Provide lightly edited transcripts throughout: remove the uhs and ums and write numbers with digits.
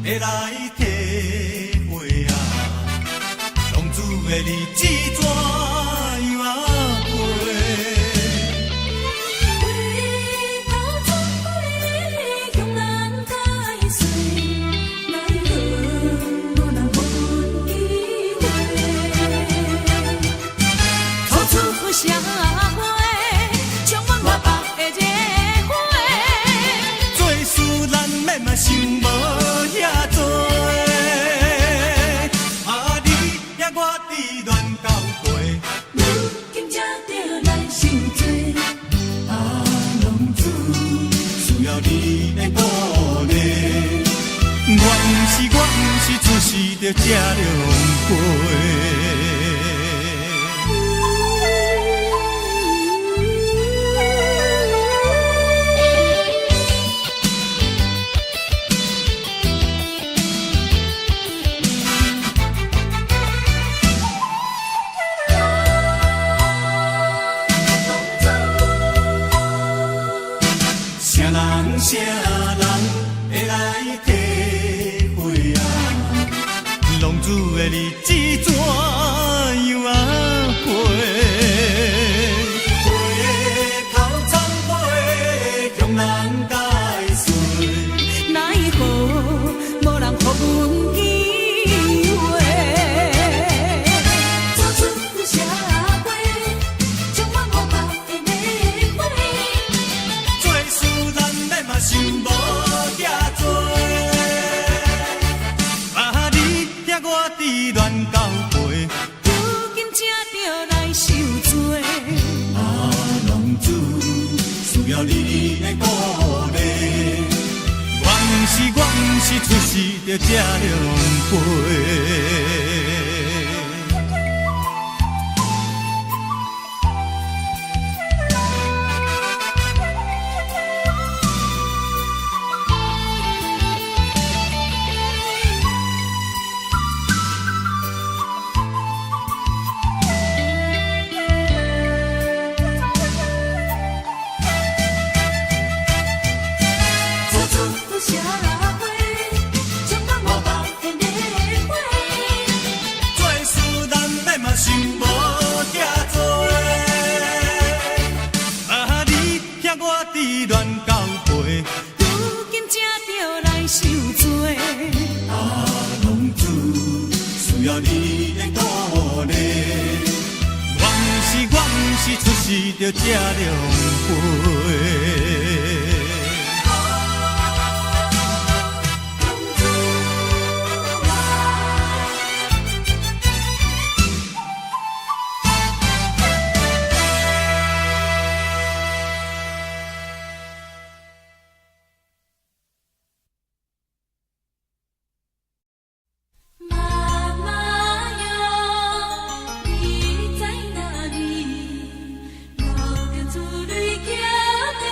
會來體會啊，浪子的日子怎樣啊過？回頭轉過，向人解說，奈何無人予阮機會。處處社會，充滿外百的熱火。做事難免嘛想無遐濟，啊你遐我佇亂交陪，如今才著來受罪。啊浪子需要你的鼓勵，我毋是出世就這狼狽。啥人啥人會來體會啊？浪子的日子怎樣啊過？回頭懺悔，向人解說。奈何無人予阮機會。處處社會，充滿外百的熱火。做事難免嘛想無遐濟，啊你疼我佇亂交陪，如今才著來受罪。啊浪子需要你的鼓勵，我毋是出世就這狼狽。處處社會，充滿外百的熱火。做事難免嘛想無遐濟，啊你疼我佇亂交陪，如今才著來受罪。啊浪子需要你的鼓勵，我毋是出世就這狼狽。媽媽喲，你在哪裡？流著珠淚叫著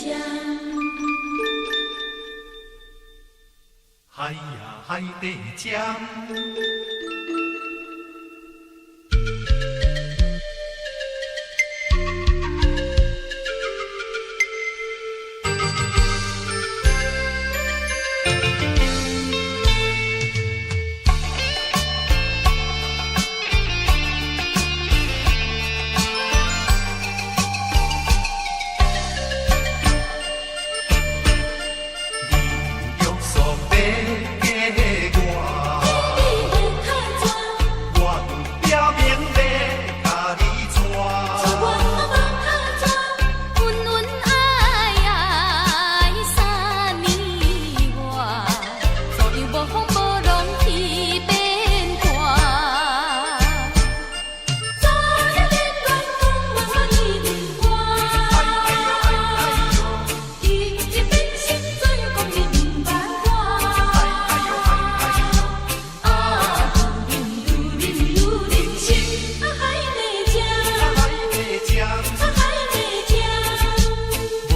針。海呀海底針。你约束欲嫁我，你欲靠怎？我有表明欲共你娶。娶我欲靠怎？恩恩愛愛3年外，左右無風無浪去變卦。早日戀戀講我你毋管，今日變心怎樣講你毋捌我？啊，愈啉愈人生，啊海底針，海底針，啊海底針。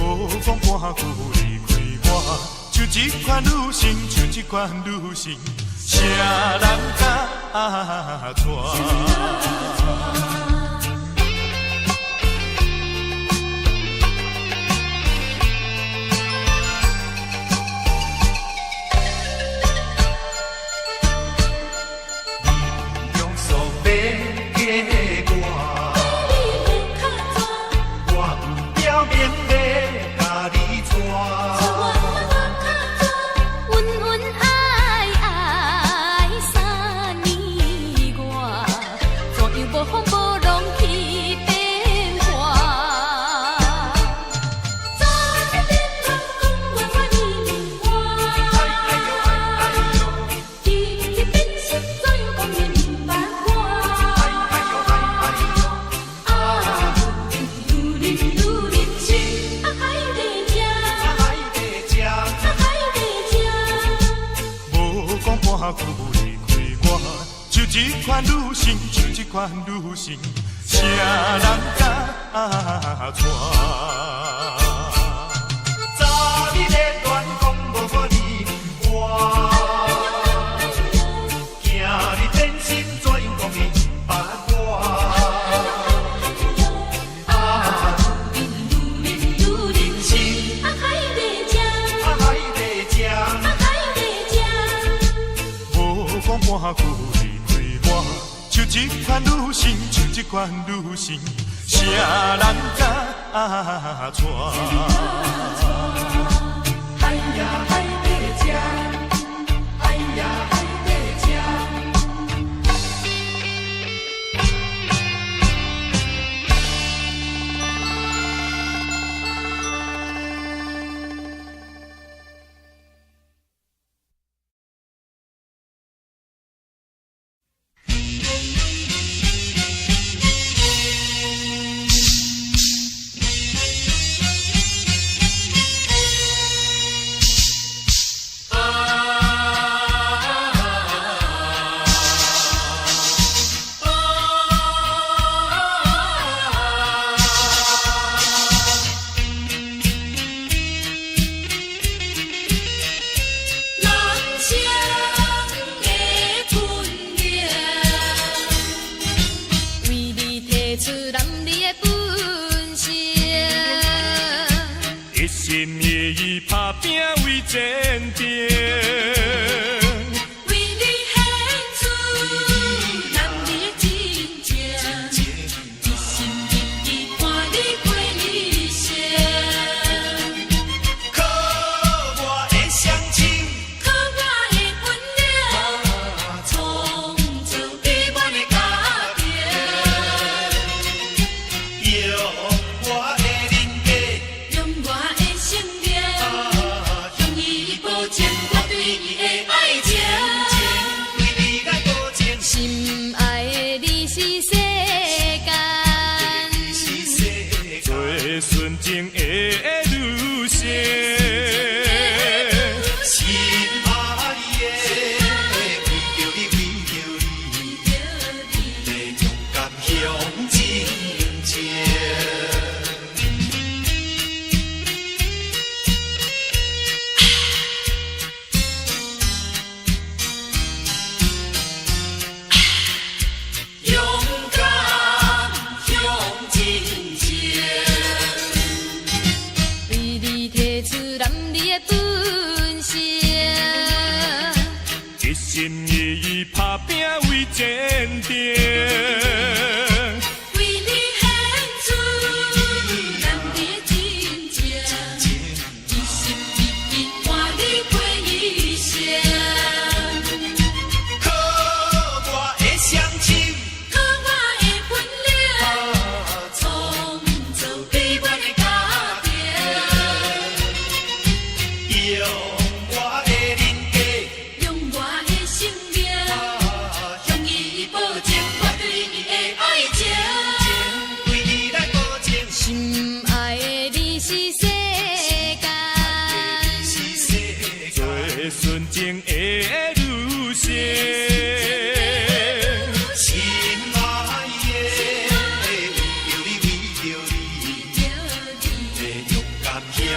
無講半句離開我，像這款女性，像這款女性，啥人敢娶？你約束欲嫁我，你欲靠怎？我有表明欲共你娶。娶我欲靠怎？恩恩愛愛3年外，左右無風無浪去變卦。早日戀戀講我你毋管，今日變心怎樣講你毋捌我？啊，愈啉愈人生，啊海底針，海底針，啊海底針。無講半句離開我，像這款女性，像這款女性，啥人敢娶？早日的戀講無我你毋管，今日變心怎樣講你毋捌我？啊，愈啉愈人生，啊海底針，海底針，啊海底針。無講半句離開我，像這款女性，像這款女性，啥人敢娶？海呀海底針，海呀海底針。人生的本領，為你提出男兒的本性。一心一意打拼為前程，為你獻出男兒的真情，一心一意伴你過一生。靠我的雙手，靠我的本領，創造美滿的家庭。用我的人格，用我的生命，向伊保證我對伊的愛情。為你來保證，心愛的你是世間，是世最純情的女性。心愛的，為著你，為著你，要勇敢向前衝。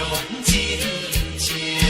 真情。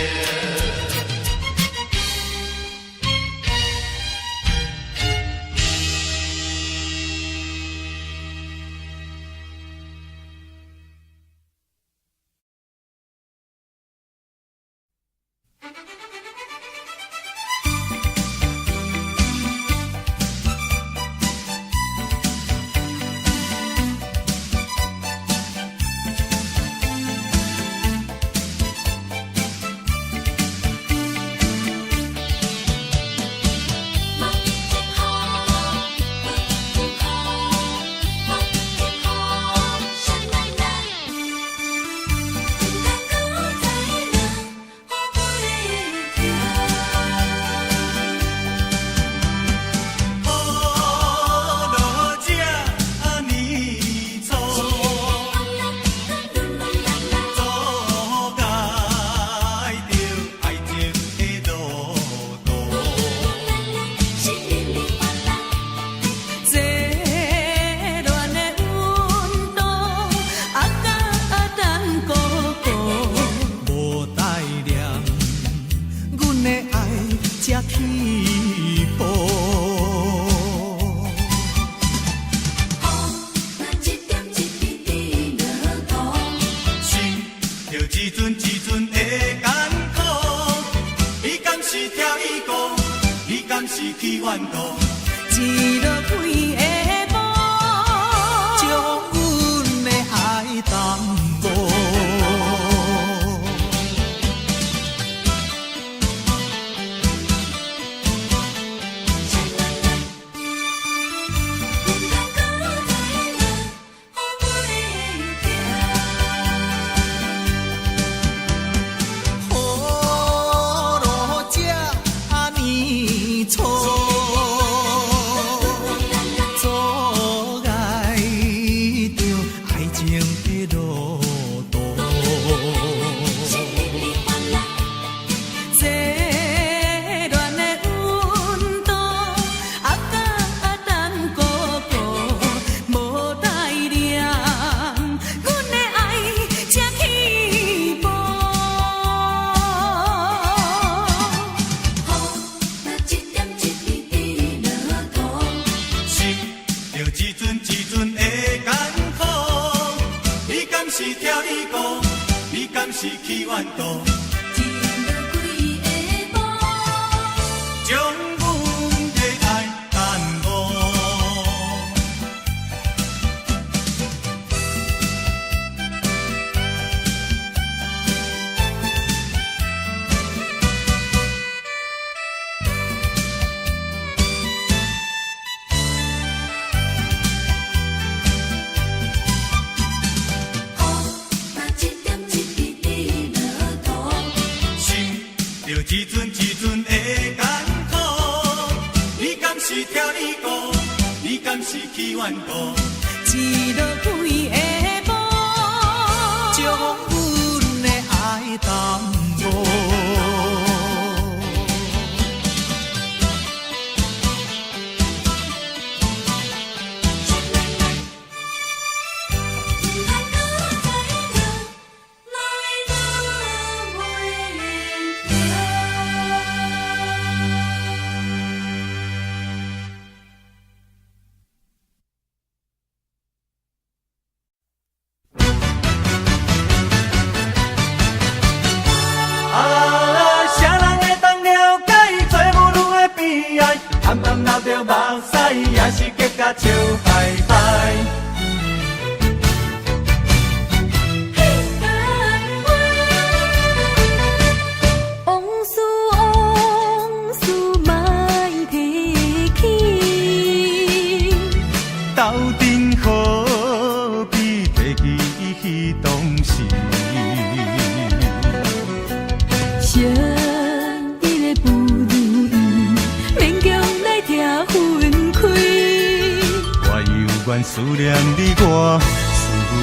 思念你，我思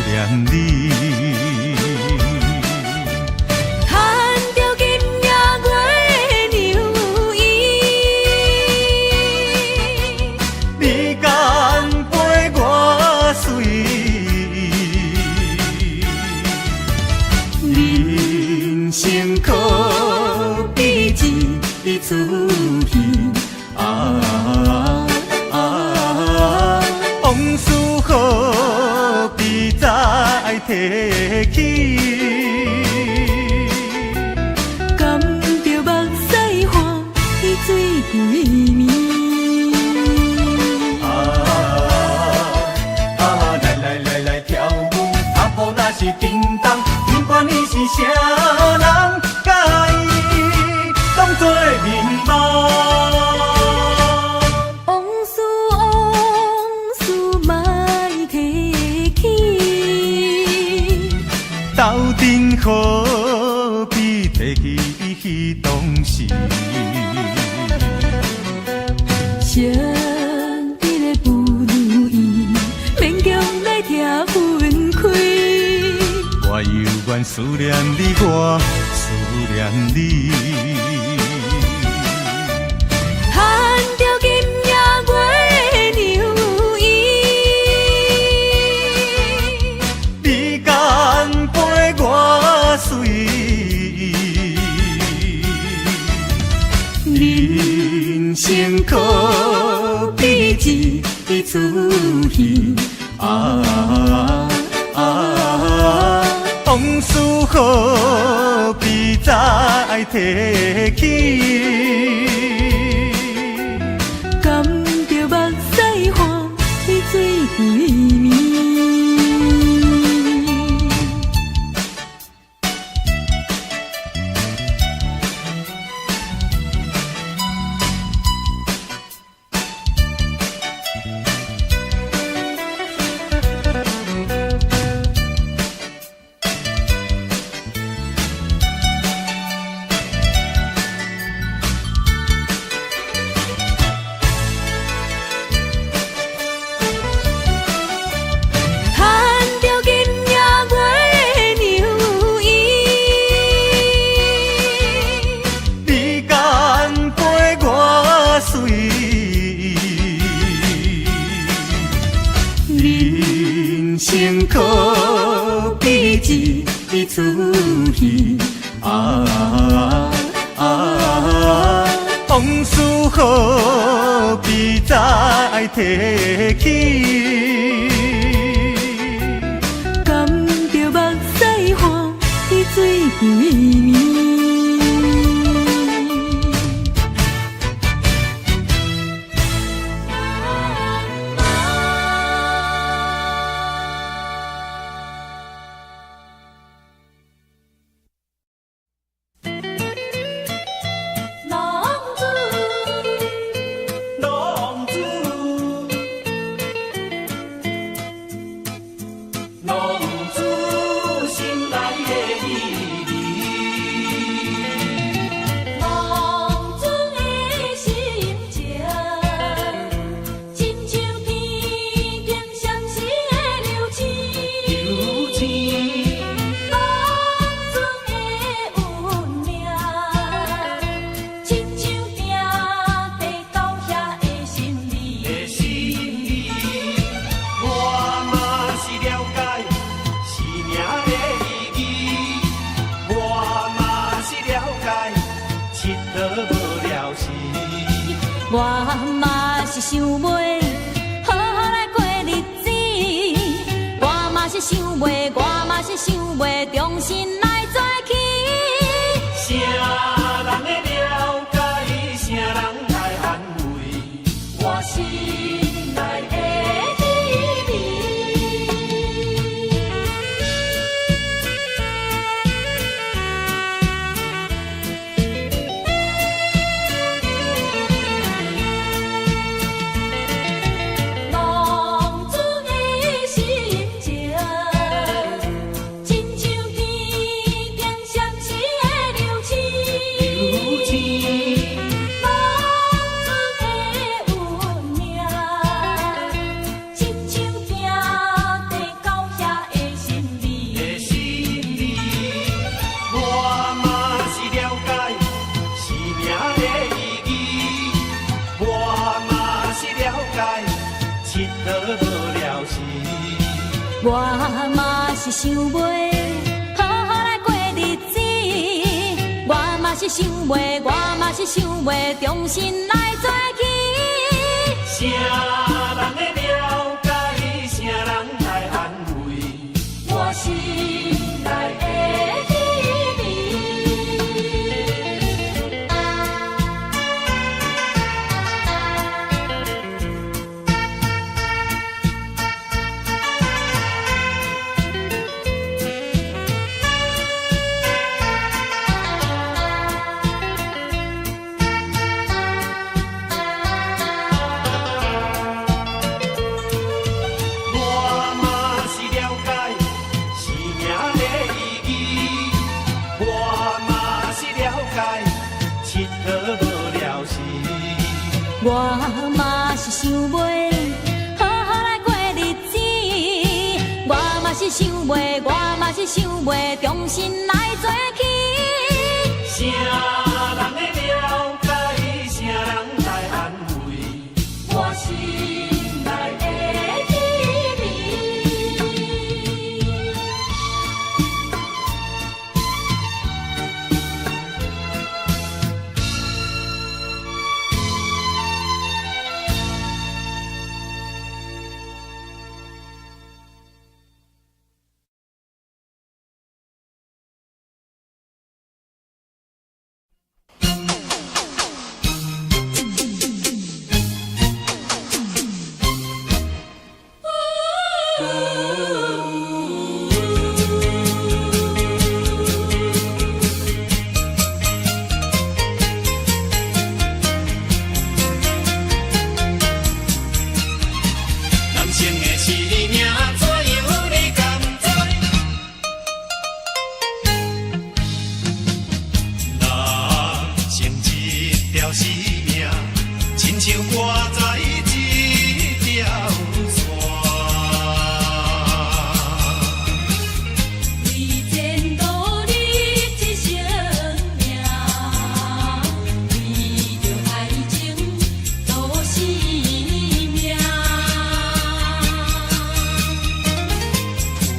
念你。牵著今夜月娘伊，你敢陪我随？你。生可比一出戏啊啊！往事何必再提起？甘著目屎汗，水规暝。啊啊！來來來來跳舞，阿婆若是叮當，不管你是啥人，共伊當作眠夢。往事往事莫提起，鬥陣何必提起彼當時？昔日的不如意，勉強來拆分開。我猶原思念你，我思念你。牽著今夜月娘伊，你敢陪我隨伊？人生可比一出戲啊啊！往事何必再提起？甘著目屎汗，水規暝。牽著今夜月娘伊，你敢陪我隨伊？人生可比一出戲啊啊！往事何必再提起？甘著目屎汗，水規暝。浪子，浪子，浪子心內的秘密。浪子的心情，親像天頂閃閃的流星。流星。浪子的運命，親像定在到遐的心理。的心理，我嘛是了解生命的意義，我嘛是了解𨑨迌無了時。我嘛是想袂好好來過日子，我嘛是想袂，我嘛是想袂重新來做起。啥人會了解，啥人來安慰？我心內的秘密。浪子的心情，親像天頂閃閃的流星。流星。浪子的運命，親像定在到遐的心理。的心理，我嘛是了解生命的意義，我嘛是了解𨑨迌無了時。我嘛是想袂好好來過日子，是想袂，我嘛是想袂，重新來做起。啥人會了解？啥人來安慰？我心內的滋味。我嘛是了解生命的意義，我嘛是了解𨑨迌無了時。我嘛是想袂，好好來過日子。我嘛是想袂，我嘛是想袂，重新來做起。啥人會了解？啥人來安慰？我心內的滋味。人生的生命怎樣你敢知？人生這條生命，親像掛在這條線。為前途你一生命，為著愛情賭性命。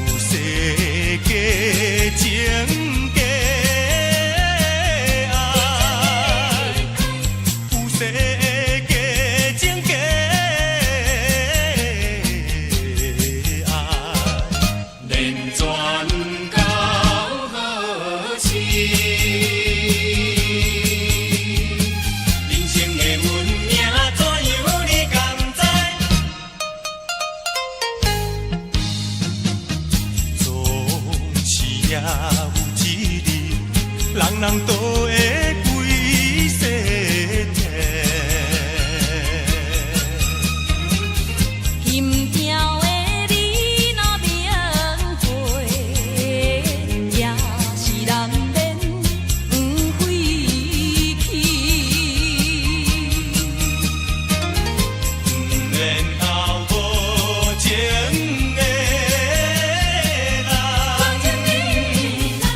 有世間情假愛，有世間情假愛，連轉到何時？人生的運命怎樣你敢知？總是也有一日，人人都會歸西天。心疼的你若明白，也是難免枉費去。毋免哭無情的人，無情的人，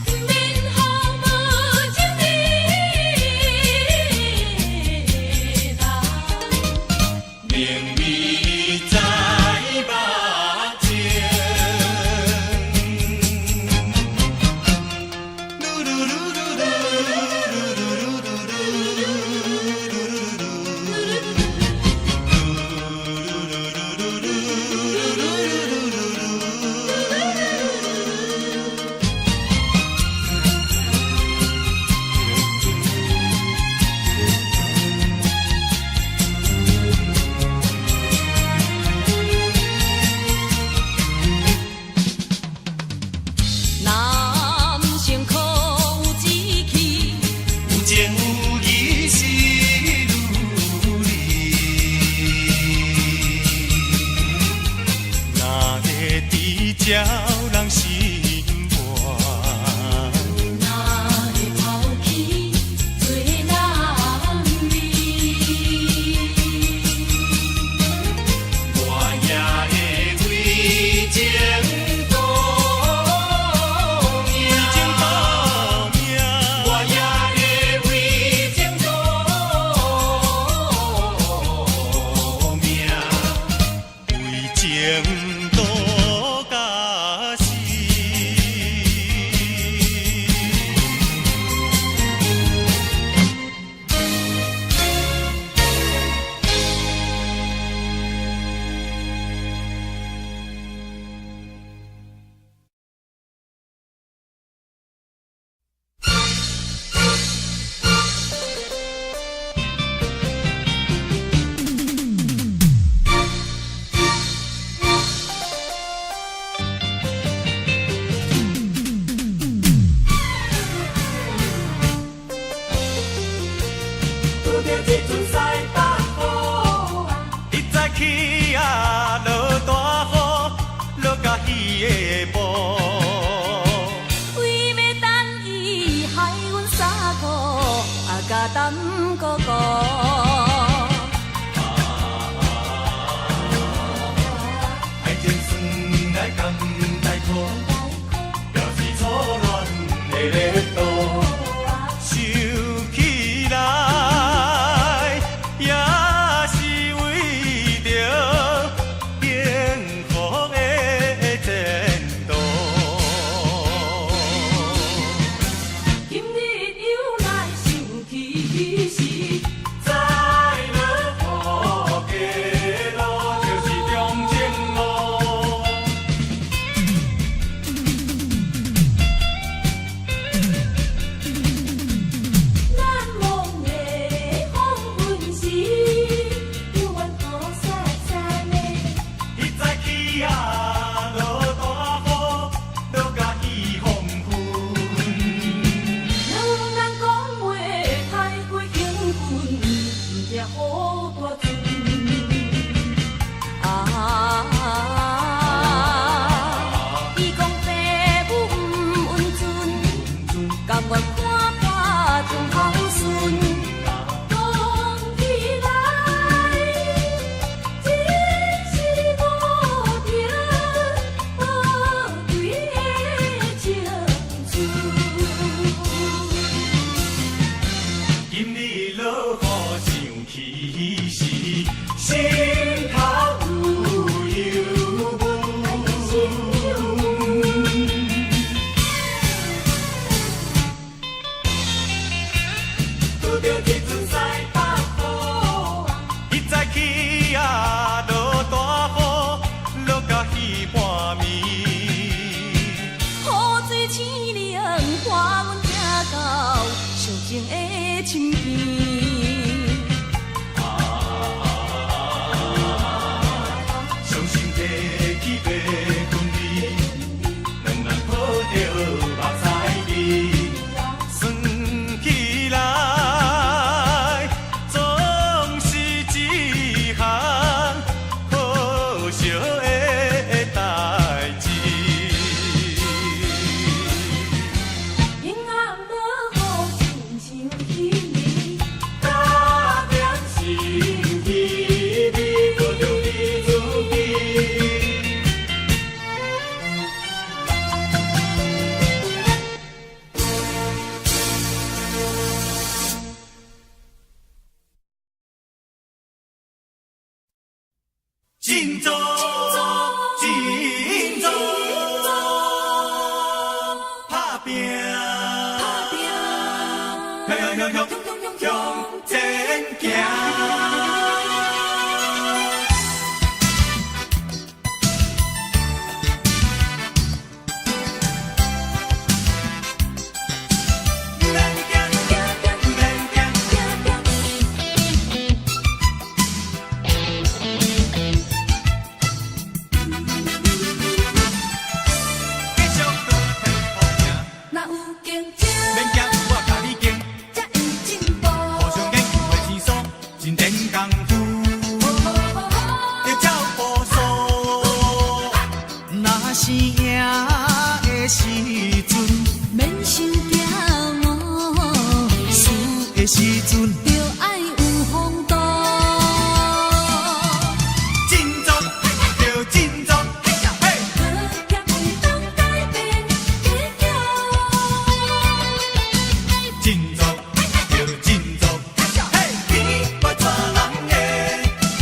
毋免予無情的擔哥哥。愛情算來甘太苦，表示初戀的熱度。想起來，也是為著幸福的前途。今日又來想起時，在落雨街路，就是中正路。難忘的黃昏時，猶原予雪雪的。彼早起啊，落大雨，落甲意黃昏。兩人講話太過興奮，毋驚雨大陣。啊！伊講爸母毋允准，甘願看破終孝順。講起來，真是無情寶貴的青春。今日落雨想起時，心頭有憂霧。拄著這陣西北風，彼早起啊，落大雨，落甲彼半暝。雨水醒涼，伴阮行到相情的身邊。傷心提起白裙味，兩人抱著目屎滴。算起來，總是一項可惜的代誌。永暗落雨，親像彼暝。打點心滋味，搁著彼此記。振作，振作，拍拚，向向向向前行。免驚，免驚。繼續向天步行，若有競爭，免驚，我共你敬，才會進步。互相研究的生疏，真練功夫，要照步數。若是贏的時陣，免傷驕傲，輸的時陣，著愛有風度。振作，著振作，嘿！好業會當改變結局。振作，著振作，嘿！天袂帶人的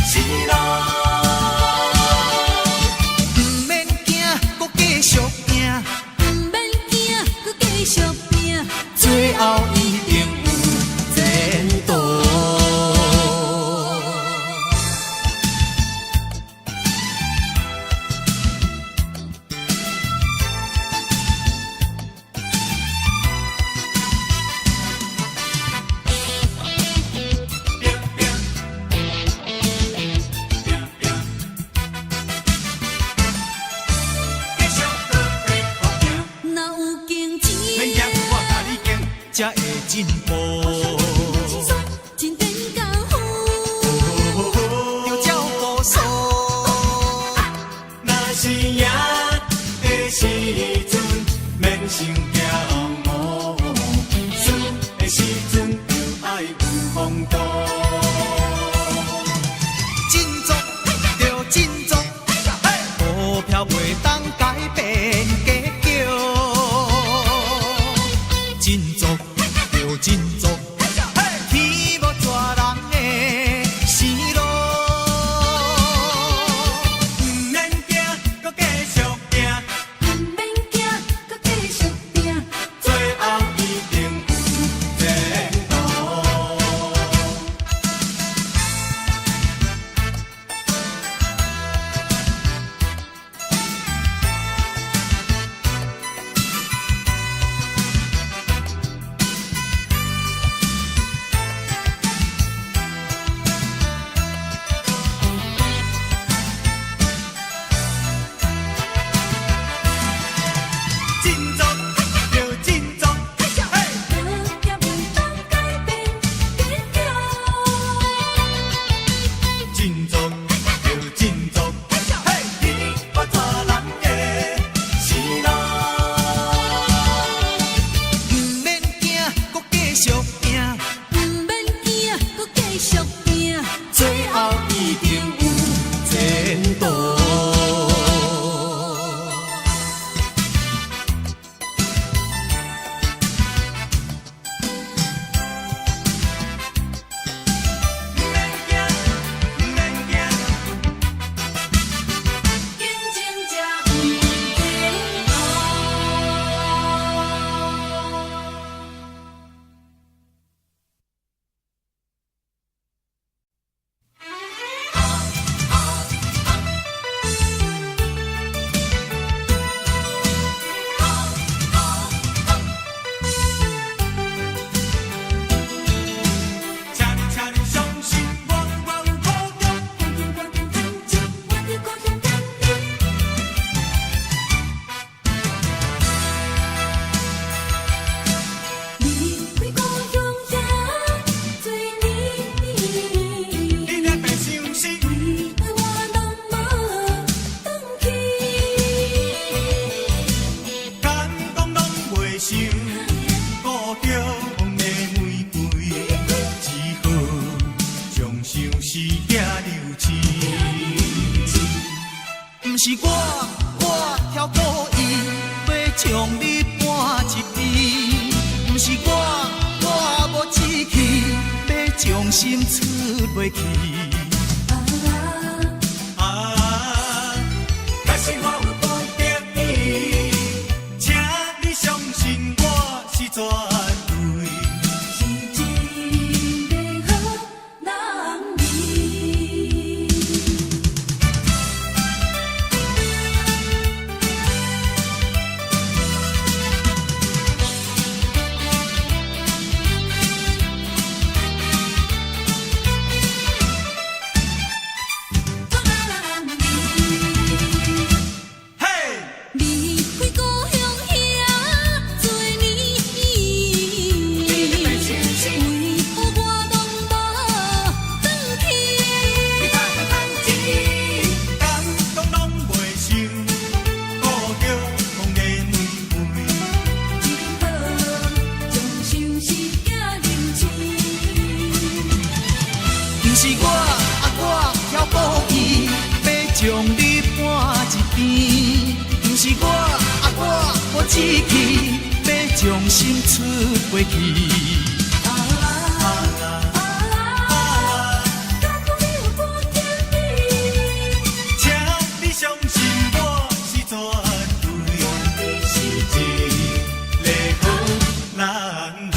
生路。毋免驚，閣繼續贏，毋免驚，閣繼續拚。最後一定有前途。拼拼拼拼，繼續向天步行，若有競爭，免驚，我共你敬，才會進步。真練功夫。著照步數。若是贏的時陣，免傷驕傲；輸的時陣，就愛有振作，著振作，天無絕人的生路。毋免驚，閣繼續拚，毋免驚，閣繼續拚。最後一定有前途。振作，著振作，物件袂當改變結局。振作，著振作，天無絕人的生路。毋免驚，閣繼續拚，毋免驚，閣繼續拚。最後一定有前途。毋免驚，毋免驚。競爭才有前途。請你，請你相信我，我有苦衷。趕緊趕緊趁錢，我佇故鄉等你。離開故鄉遐濟年，你若欲相信，為何我攏無轉去？敢講攏袂想故鄉的玫瑰，只好將相思寄留痴。毋是我，我巧故意欲將你搬一邊。毋是我，我無志氣欲將心出袂去。啊，啊，假使我有拄著伊，請你相信我是絕對。是一个好男兒。嘿，離開故鄉遐濟年，為何我攏無轉去？敢講攏袂想故鄉的玫瑰，只好將相思寄留痴。毋是我，啊我巧故意欲將你搬一邊。毋是我，啊我無志氣欲將心出袂去。啊啊！敢講你有半點意？請你相信我是絕對，是一個好男兒。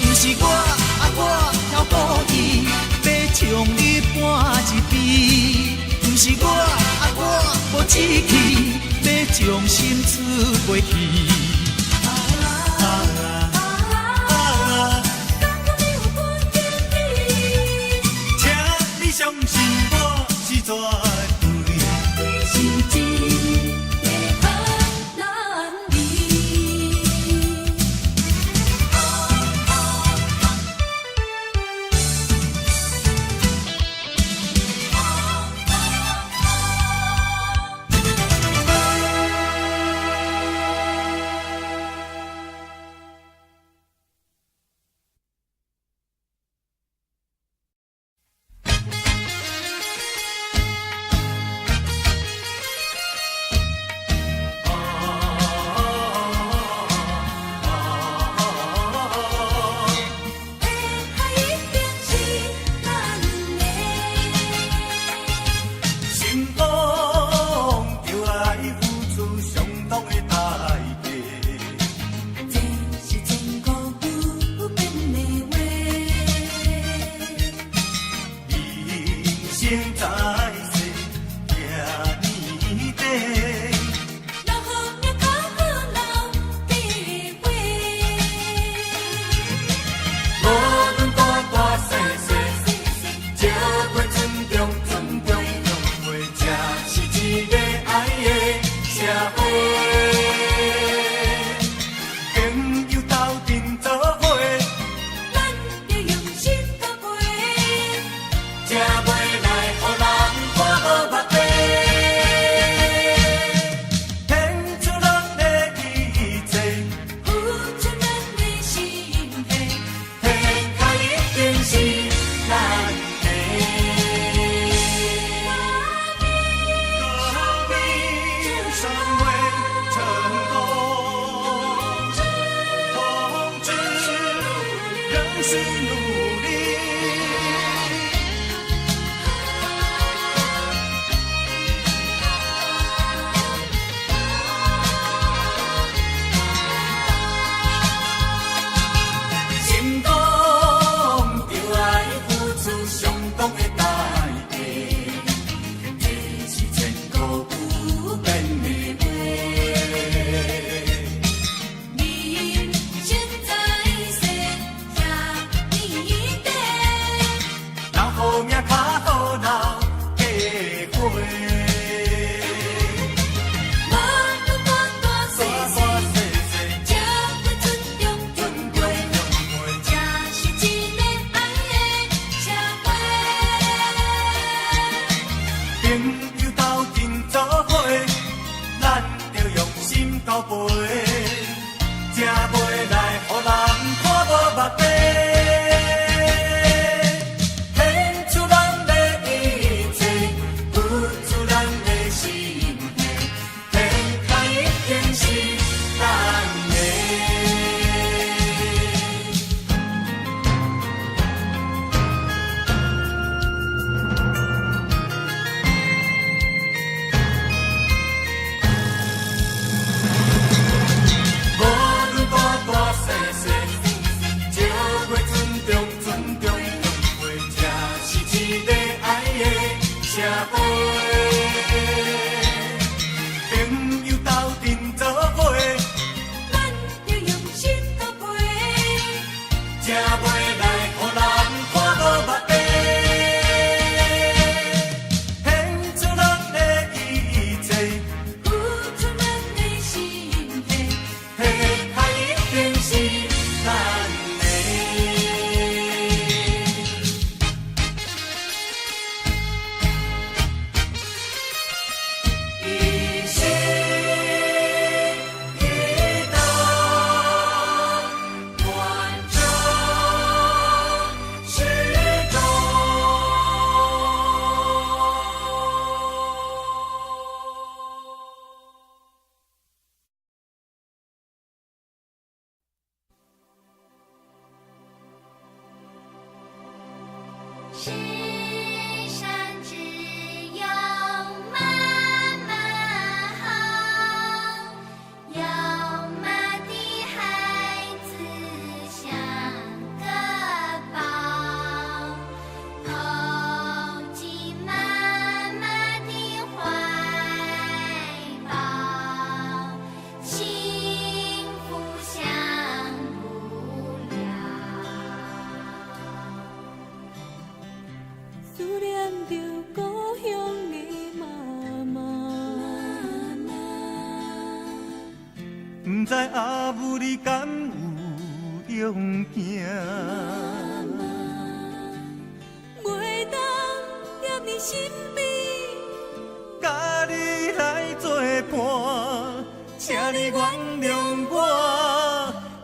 毋是我，啊我巧故意欲將你搬一邊。毋是我，啊我無志氣欲將心出袂去。啊！敢講你有半點意？請你相信我是絕對，是一個好男兒。生在世遐呢短。留好命較好留家伙。無論大大細細，石袂尊重尊重重袂，這是一個愛的社會。朋友鬥陣做伙，咱著用心交陪。才袂來予人看無目底。獻出咱的一切，付出咱的心血，天下一定是咱的。革命尚未成功，同志仍需努力。成功就愛付出相當的代價，這是千古不變的話。人生在世遐呢短，留好命較好留家伙。無論大大細大大細，細細，才會尊重尊重重重袂。這是一個愛的社會。朋友鬥陣做伙，咱著用心交陪，才袂來予人看無目底。獻出咱的一切，付出咱的心血，天下一定是咱的。無論大大細細，石袂尊重尊重重袂，這是一個愛的社會。朋友鬥陣做伙，咱著用心交陪。才袂來予人看無目底。獻出咱的一切，付出咱的心血，天下一定是咱的。一心一德，贯彻始终。世上只有妈妈好，有妈的孩子像个宝，投进妈妈的怀抱，幸福享不了。思念著故鄉的媽媽。毋知阿母你敢有勇行？袂當踮你身邊，佮你來做伴，請你原諒我，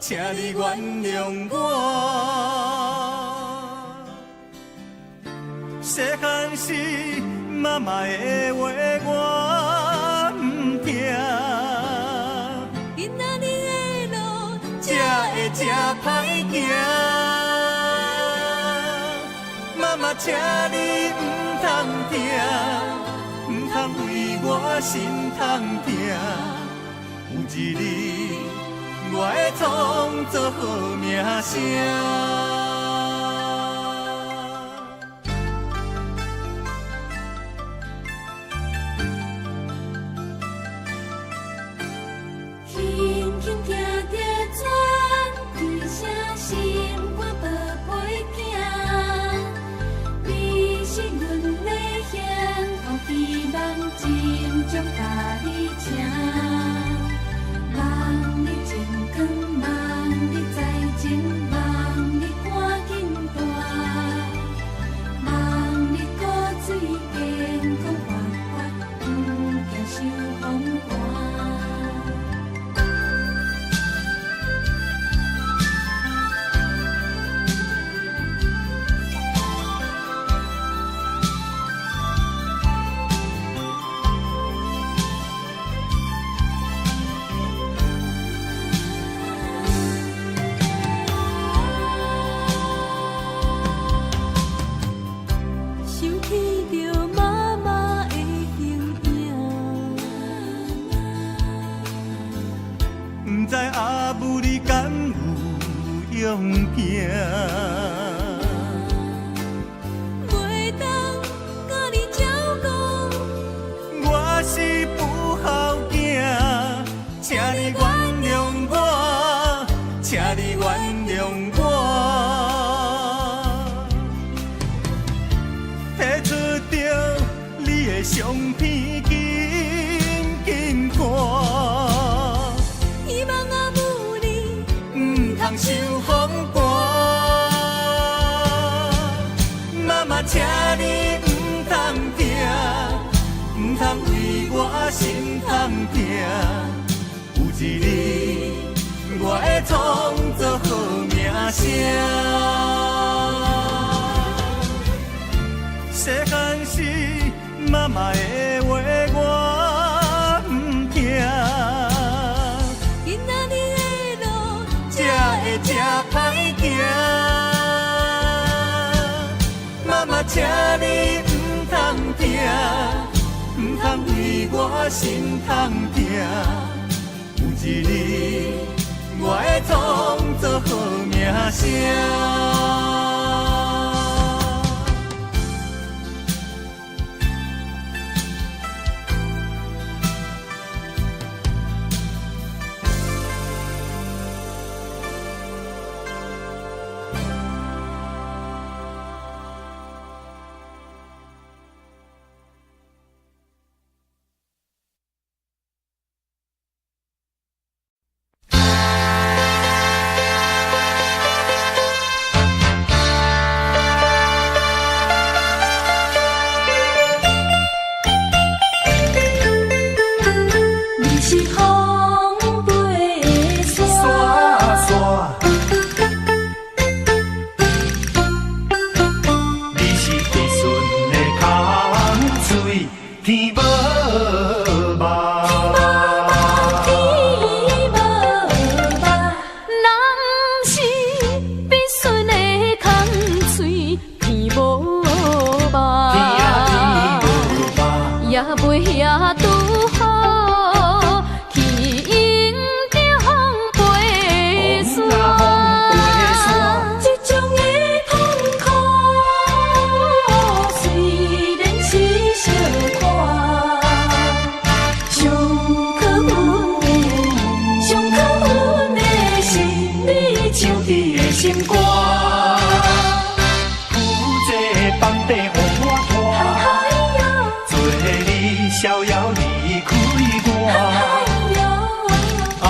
請你原諒我。細漢時媽媽的話我毋聽，今仔日的路才會這歹行。媽媽，請你毋通疼，毋通為我心通疼。有一日，我會創造好名聲。的相片緊緊看。希望阿母你毋通受風寒。媽媽，請你毋通疼，毋通為我心通疼。有一日，我會創造好名聲。細漢時，媽媽的話我毋聽。今仔日的路才會這歹行。媽媽，請你毋通疼，毋通為我心通疼。有一日，我會創造好名聲。你是風飛的沙，沙你是筆順的空喙，天無夢。天無夢，人是筆順的空喙，天無夢，也袂遐拄好去迎著風飛沙。這種的痛苦，雖然是相看，上可阮的，上可阮的是你唱伫的心肝。负这放地予我拖，做你逍遙離開我。啊，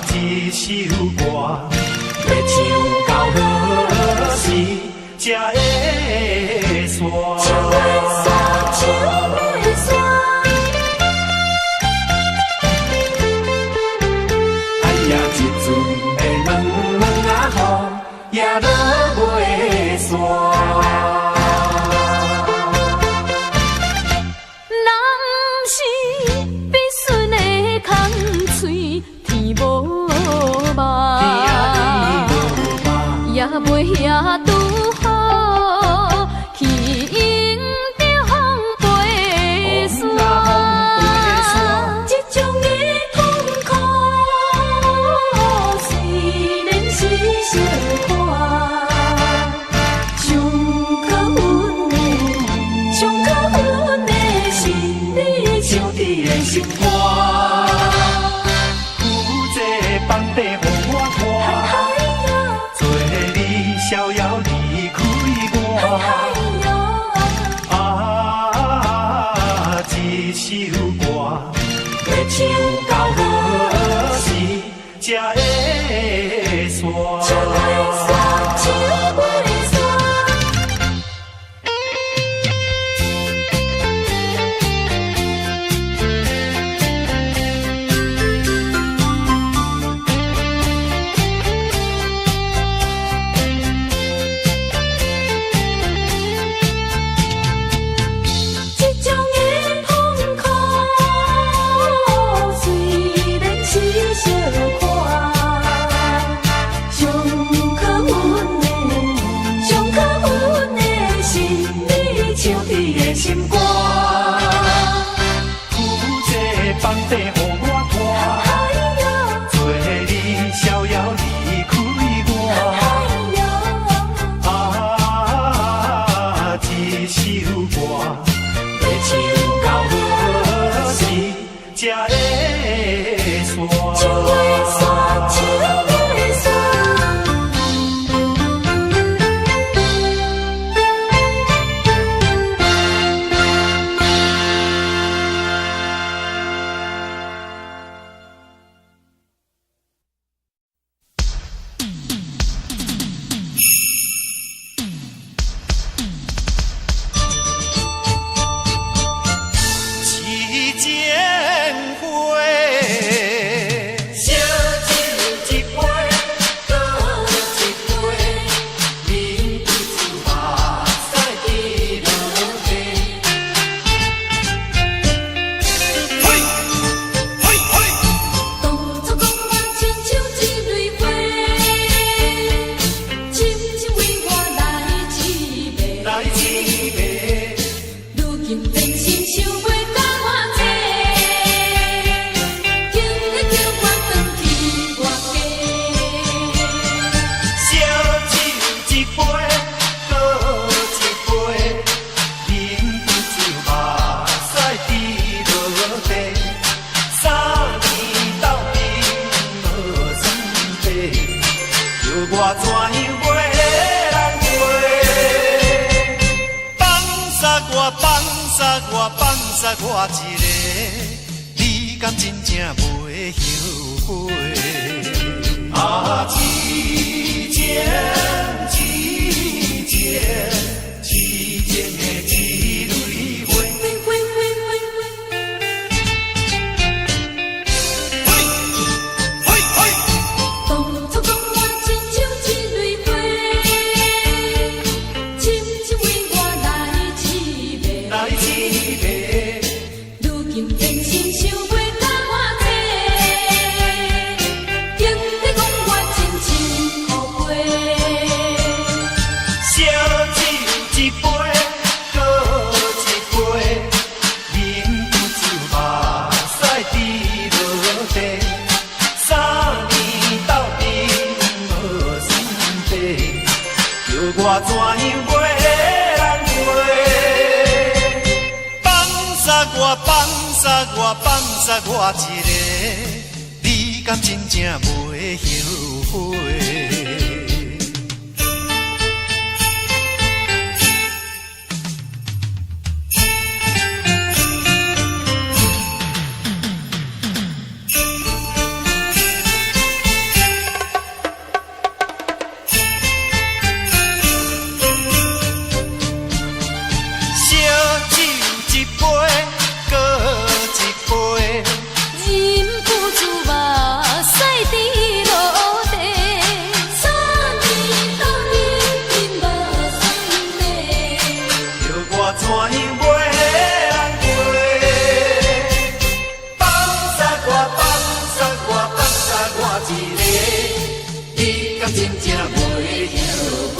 這首歌欲唱到何時才會煞？唱袂煞，唱袂煞。哎呀，一阵的毛毛仔雨也落袂煞。人是筆順的空喙，天無夢，也袂遐拄好去迎著風飛沙。這種的痛苦，雖然是相看，上可阮的，上可阮的是你唱伫的心肝。负这放地予我拖，做你逍遙離開我。啊，這首歌欲唱到何時才會煞？唱袂煞，唱袂煞。這種的痛苦，雖然是相看，上可阮的，上可阮的是你唱伫的心肝。负這放地予我拖，做你逍遙離開我。啊，這首歌欲唱到何時才會煞？唱袂煞，唱袂煞。來一暝。如今變心想袂共我找，求你叫我轉去我家。燒酒一杯，閣一杯，飲不酒目屎滴落地。三年鬥陣無算計，叫我怎樣袂難過？放殺我，放殺我，放殺我一个，你敢真正袂後悔？啊，痴情痴情，痴情的一蕊花。花花花花。嘿，嘿，當初講我親像一蕊花，深深為我來痴迷。來痴迷。如今變心想袂共我找，求你講我真情予飛。燒酒一杯，閣一杯，飲不酒目屎滴落地。三年鬥陣無算計，叫我怎樣袂難過？放殺我，放殺我，放殺我一个，你敢真正袂後悔？燒酒一杯，閣一杯，忍不住目屎滴落地。三年鬥陣無算計，叫我怎樣袂難過？放殺我，放殺我，放殺我一个，你敢真正袂後悔？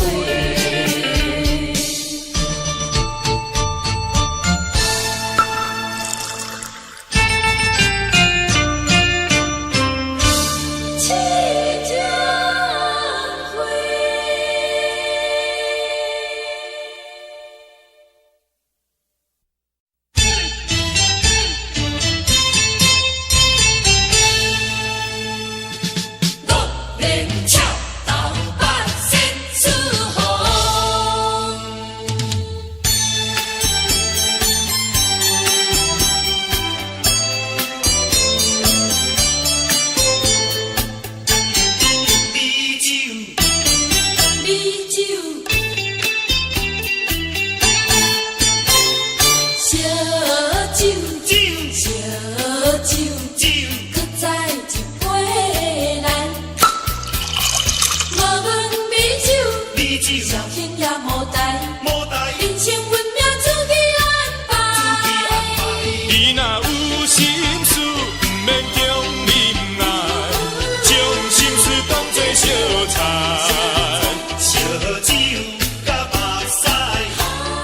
痴情花。六连俏斗八仙出红。美酒，美酒，燒酒，酒，燒酒，酒，閣再一杯來。無論美酒，美酒，紹興也無代，無代人生運命自己安排。你若有心事，毋免強忍耐，將心事當作相菜。燒酒佮目屎，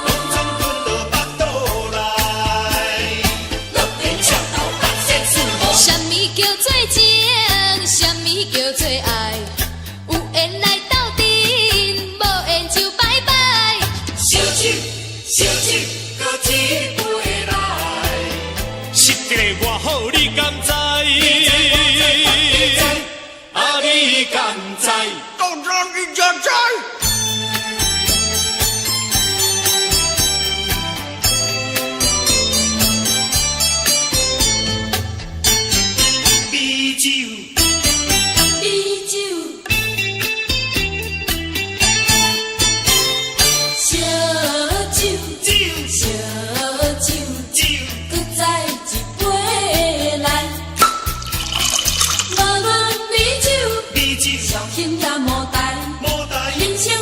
攏總吞落腹肚內。六連俏斗八仙出紅。啥物叫做情？啥物叫做愛？有緣來鬥陣，無緣就拜拜。燒酒，燒酒，閣一杯來。失格偌好，你敢知？啊，你敢知？當然你才知。美酒，美酒，燒酒，酒，燒酒，酒，閣再一杯來。無論美酒，美酒，紹興也無代，無代。人生運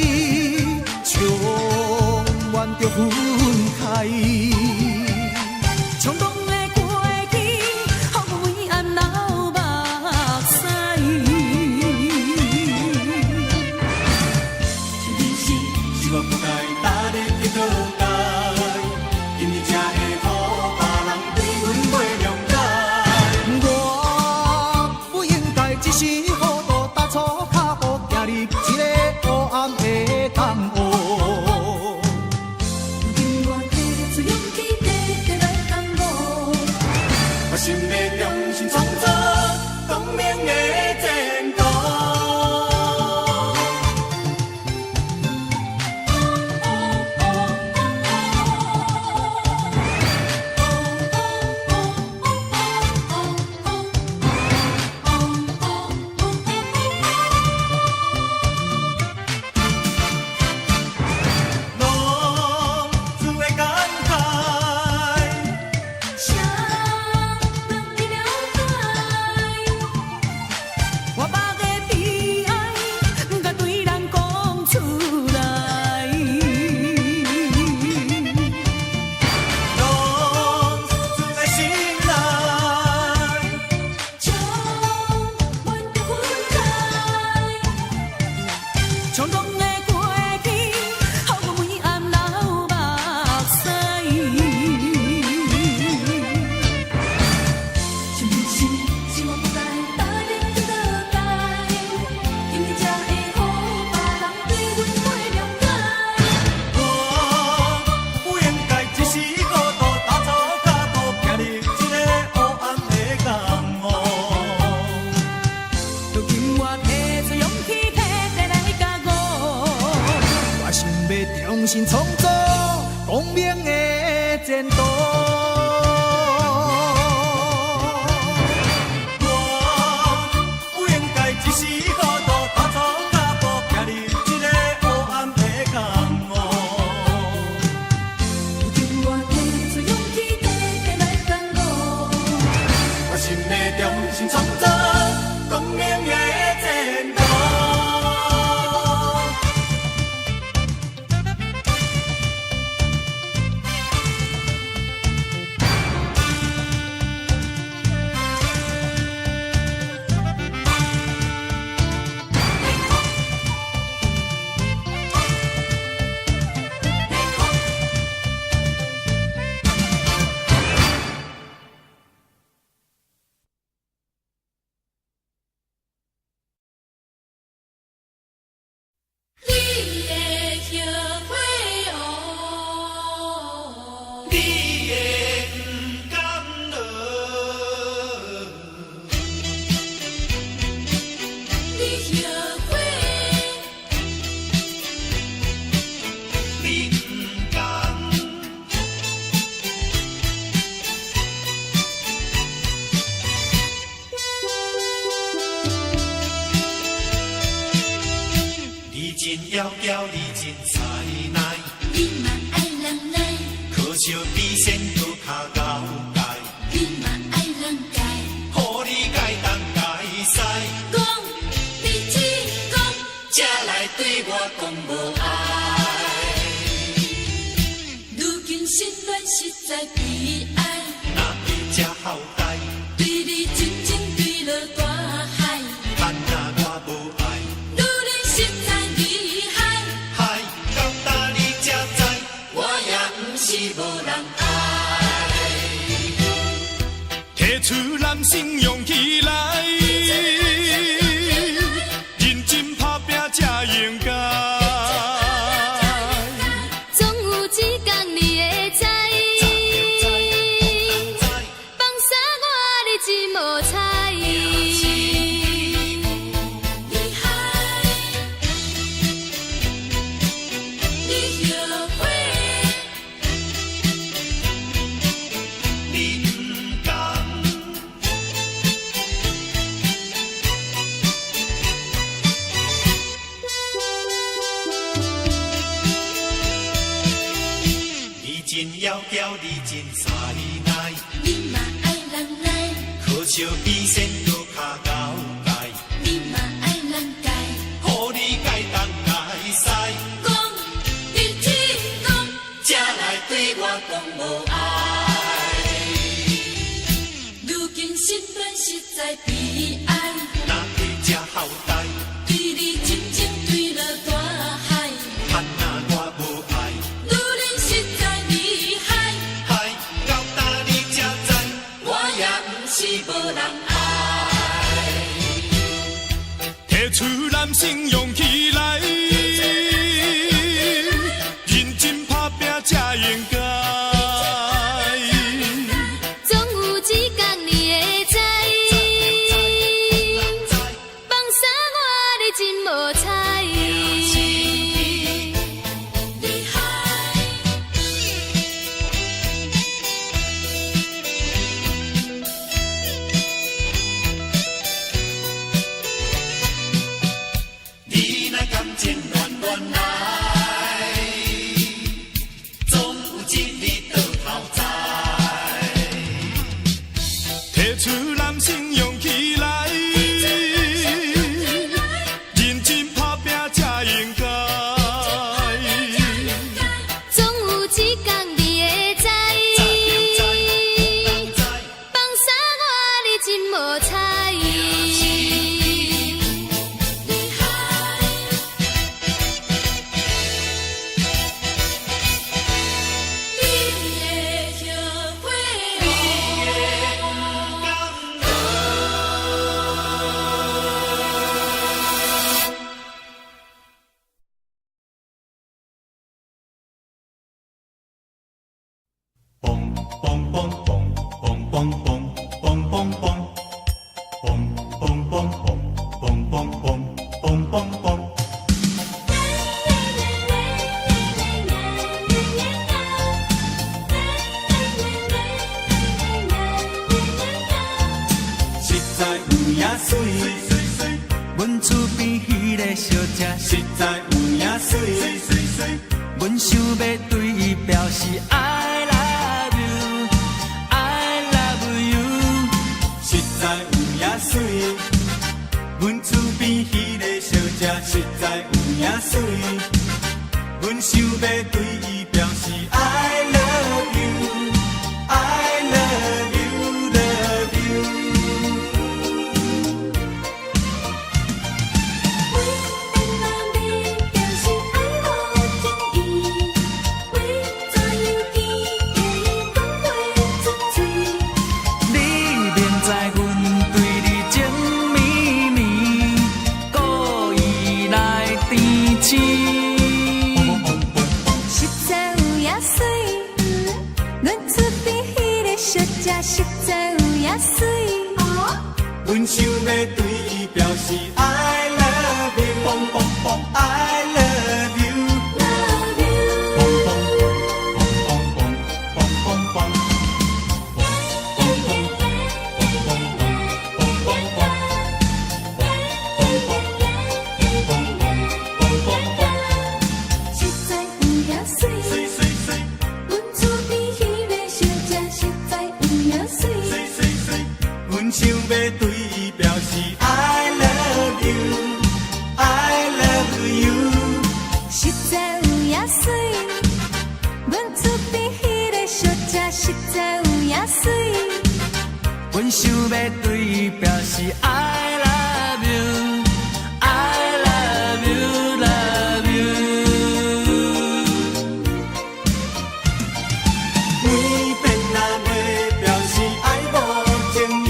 分開。衝動的過去，予阮遺憾流目屎。人生是我不該踏入去倒界，今日才會予別人對阮袂諒解。我不應該一時糊塗，踏錯跤步，行入這个黑暗的江湖。如今我提出勇氣，提提來共我。我想欲重新創造光明的前途。浪子的感慨，誰人會了解？我目的悲哀，不敢對人講出來。浪子的心內，將阮的分開。衝動的過去，予阮遺憾流目屎。是人生是我不該踏入去倒界，今日才會予別人對阮袂諒解。我不應該一時糊塗，踏錯跤步，行入這个黑暗的江湖。如今我提出勇氣，提提來共我。我想欲重新創造光明的前途。我不應該一時糊塗，踏錯跤步，行入這个黑暗的江湖。如今我提出勇氣，提提來共我。我想欲重新創造光明的前途。你會後悔哦。你會不甘落？你後悔，你不甘？你真窈窕，你真才奈，你嘛愛人來，可惜比仙閣較高階，你嘛愛人改，予你改東改西，講你只講，才來對我講無愛。如今失戀實在悲哀，若會這後代，對你真情墜落大海，盼若我無愛，女人實在厲害，海到今你才知，我也毋是無人愛。提出男性勇氣來，認真打拼才應該。總有一天你會知，放啥我你真無彩。厲害，你後悔，你不甘。你真窈窕，你真才奈，你嘛愛人來，可惜比仙閣較高階，你嘛愛人改，予你改東改西，講你只講，才在悲哀。哪會這後代？對你真情墜落大海，漢若我無愛，女人實在厲害。害到今你才知，我也毋是無人愛。提出男性勇氣來，認真拍拚才應該。總有一天你會知，放啥我你真無彩。厲害。你若感情亂亂來，總有一日倒頭栽。提出男性勇氣來，認真拍拚才應該。總有一天你會知，放啥我你真無彩。厲害。你會後悔嘣嘣嘣嘣嘣嘣嘣嘣嘣嘣嘣嘣嘣嘣嘣嘣嘣嘣。實在有影媠，阮厝邊彼个小姐，實在有影媠，阮想欲對伊表示 I love you，I love you。實在有影媠。阮厝邊彼个小姐，實在有影媠，阮想欲對伊表示 I love you，I love you，love you。為怎樣表示愛無情意？為怎樣記得伊講袂出嘴？你明知阮對你情綿綿，故意來甜星。實在有影媠，阮厝邊彼个小姐實在有影媠。阮想欲對伊表示 I love you，I love you。 Love you。嘣嘣嘣嘣嘣嘣嘣。實在有影媠，阮厝邊彼个小姐實在有影媠。阮想欲對伊表示 I love you，I love you。實在有影媠，阮厝邊彼个小姐實在有影媠。阮想欲對伊表示 I love you，I love you，love you。每遍若欲表示愛無情意，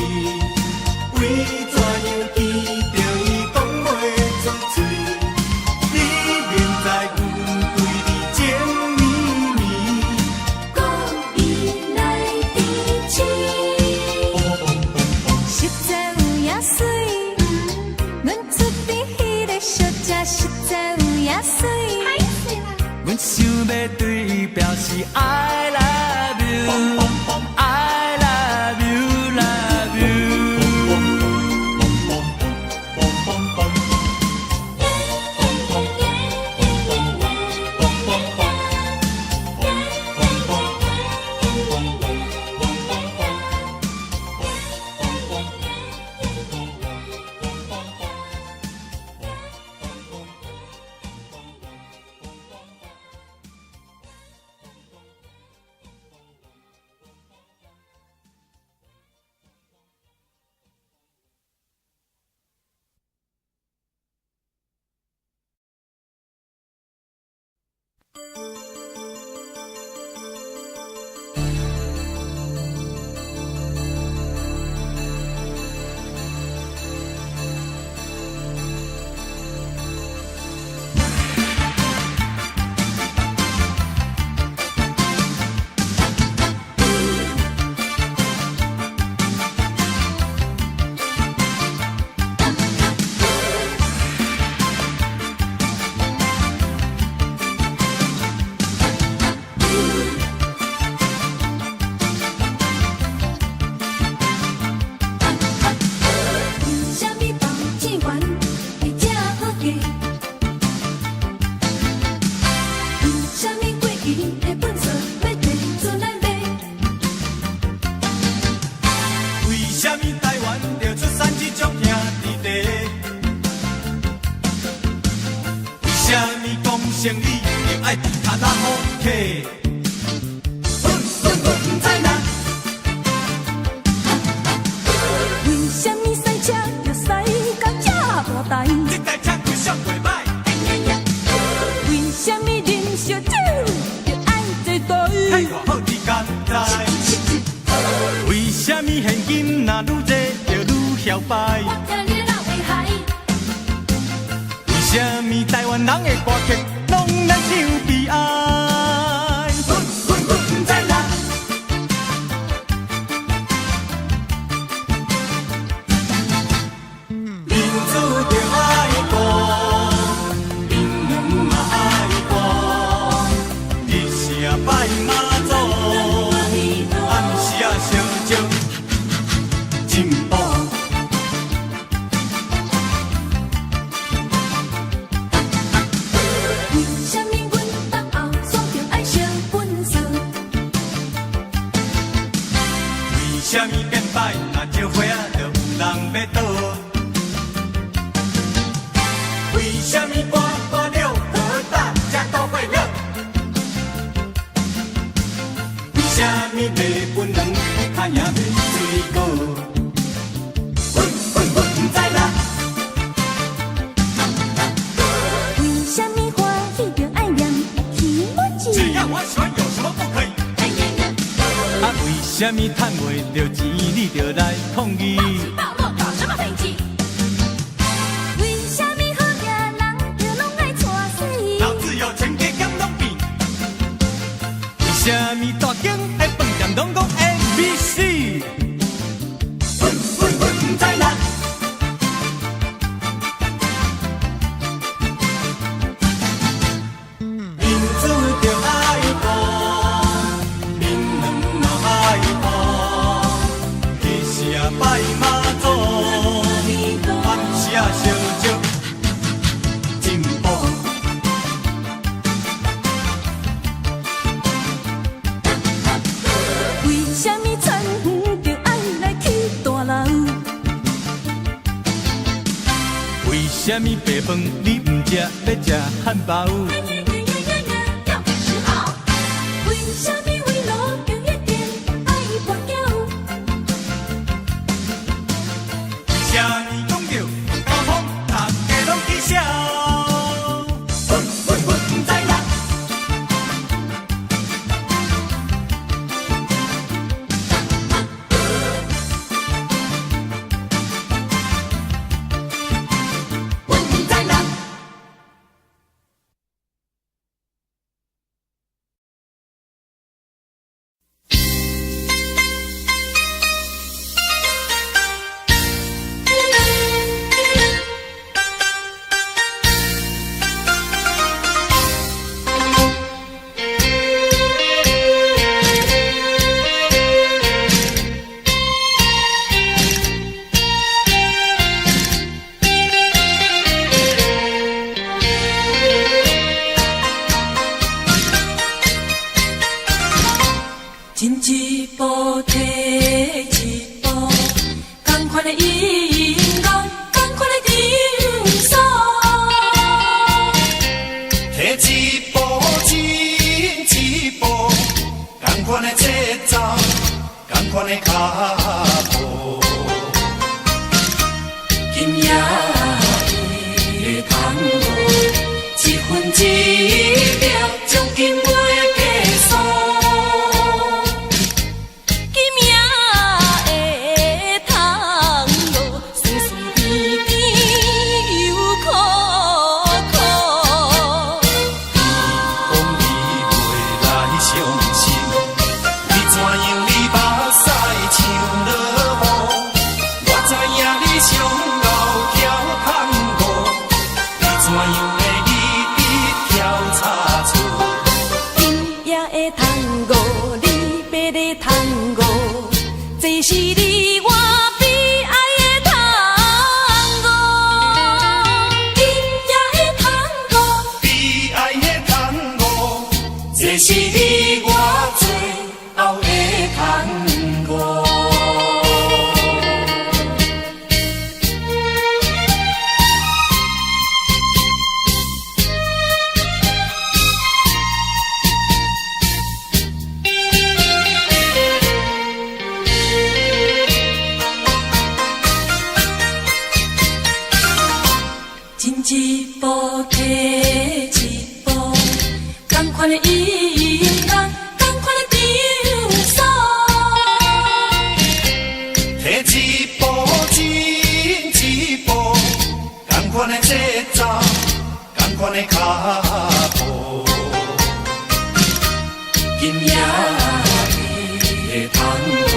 為怎樣記著伊講袂出嘴？你明知阮對你情綿綿，故意來甜星。實在有影媠，阮厝邊彼个小姐實在有影媠。阮想欲對伊表示 I love you，I love you，love you。嘣嘣嘣。價。為啥物過去的糞埽欲提出來賣？為啥物台灣著出產這種兄弟茶？為啥物講生理著愛佇卡拉 OK？阮毋知啦。為啥物賽車著賽甲這大台？這台車規數袂䆀。為啥物啉燒酒著愛坐台？嘿，偌好你敢知？為啥物現金若愈濟就愈囂擺？我聽你咧鬧會害。為啥物台灣人的歌曲攏來唱悲哀？阮毋知啦。民主著愛顧，民卵嘛愛顧，日時啊拜媽祖，暗時啊相招進步。為啥物阮腹後煞著愛燒糞埽？為啥物變歹若招花仔就有人欲倒？為啥物歌歌了和大家都會樂？為啥物賣檳榔較贏賣水果？阮毋知啦。為啥物歡喜著愛念起我字？只要我喜歡，有什麼不可以？啊，為啥物趁袂著錢你就來抗議？暴落搞什麼配置？為啥物好額人就攏愛娶死？老子有錢加減攏變。為啥物大間的飯店攏講 A B C？阮毋知啦。民主著愛顧，民卵嘛愛顧，日時啊拜媽祖，暗時啊相招進步。為啥物田園著愛來起大樓？為啥物白飯你毋食，欲食漢堡？要飲食好。為啥物為路邊一定愛跋筊？為啥物講著交通，大家攏起笑？阮毋知啦。阮毋知啦。進一步退一步，仝款的音樂，仝款的場所。退一步，進一步，仝款的節奏，仝款的腳步。今夜的探戈，一分一秒將近袂計數。今夜的探戈，酸酸甜甜又苦苦。講你袂來傷心，你怎樣你目屎像落雨？我知影你上𠢕跳探戈，你怎樣會一直跳差錯？今夜的探戈，你爬咧探戈，這是你我悲哀的探戈。今夜一步提一步，仝款的音樂，仝款的場所。提一步進一步，仝款的節奏，仝款的跤步。今夜的探戈，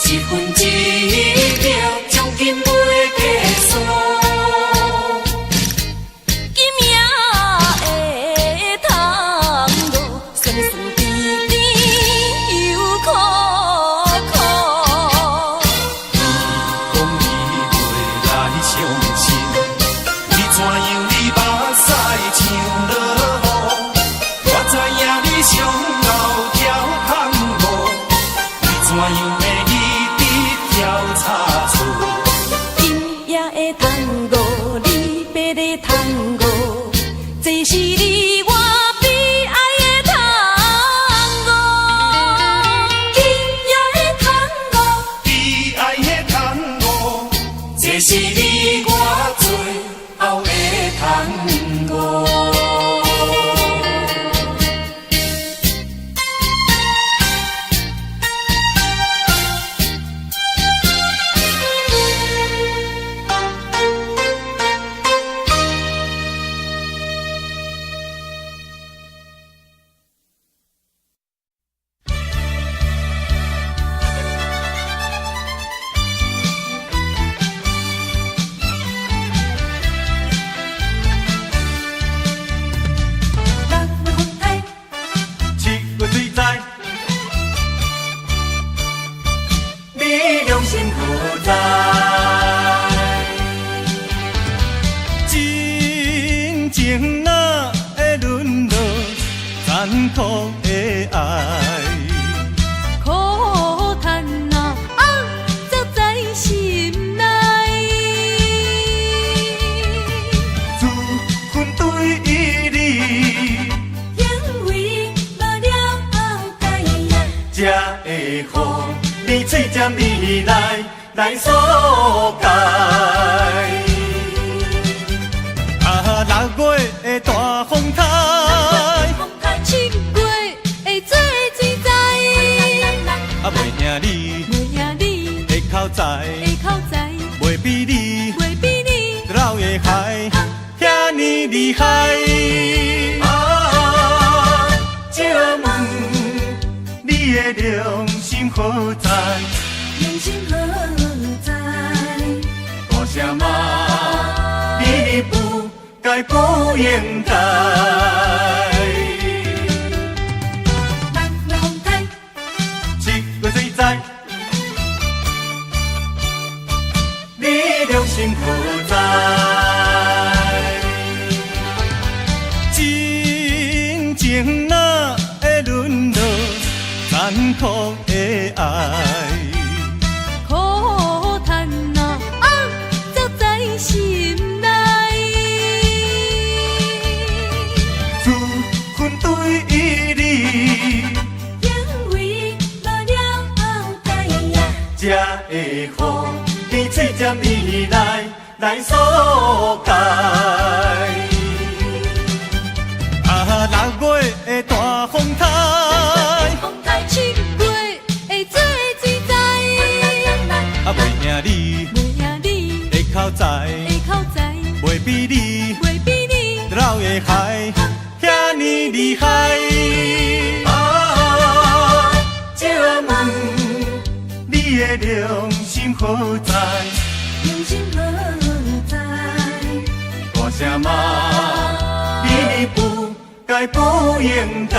一分一秒將近欲結束。今夜的探戈，酸酸甜甜又苦苦。講你袂來傷心，你怎樣你目屎像落雨？我知影你上後跳空舞，你怎樣會一直跳差錯？今夜的探戈，你爬咧探戈，這是你我悲哀的探戈。今夜的探戈，悲哀的探戈，這是你我最後的探戈。六月風台，七月水災，你良心何在？真情哪會淪落殘酷的愛？苦嘆啊，暗藏在心內。自阮對你，因為無了解。才會予你喙尖味來來索解。啊，六月的大風台，七月的做水災，啊，袂贏你袂贏你的口才，的口才，袂比你袂比你老的海遐爾厲害。啊，借問你的良心何在？良心何在？大聲嘛，你不該不應該。六月風台，七月水災，你良心何在？真情哪會淪落殘酷的愛？苦嘆啊，暗藏在心內。自阮對你，因為無了解。才會予你喙尖味來來索解。啊，六月的大風台，七月的做水災，啊，袂贏你袂贏你的口才，的口才，袂比你袂比你老的海遐爾厲害。啊，借問你的良心何在？良心何在？大聲嘛，你不該不應該。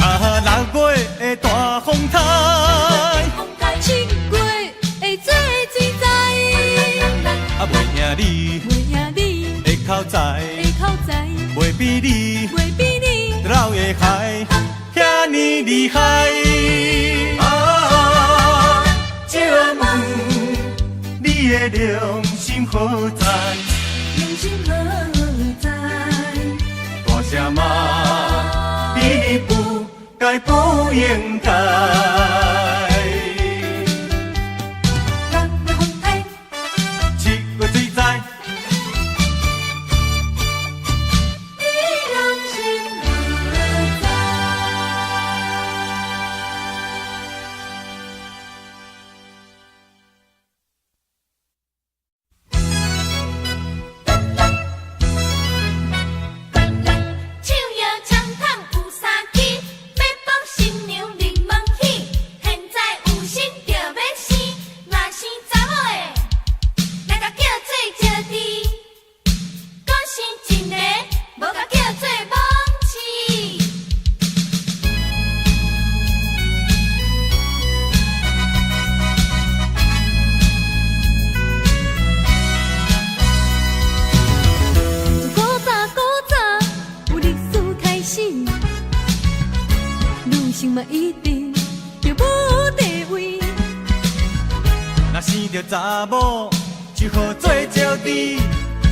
啊，六月的大風台，七月的做水災，啊，袂贏你袂贏你的口才，的口才，袂比你袂比你老的海遐爾厲害。啊，借問你的的良心何在？良心何在？大声骂，你不该不应该。六月风台，七月水灾，你良心何在？手摇枪筒有三支，欲帮新娘入门去。现在有心就欲生，若生查某的，来共叫做招娣；阁生一个，无共叫做罔市。自古早古早有历史开始，女性嘛一定著无地位。若生著查某，就号做招娣；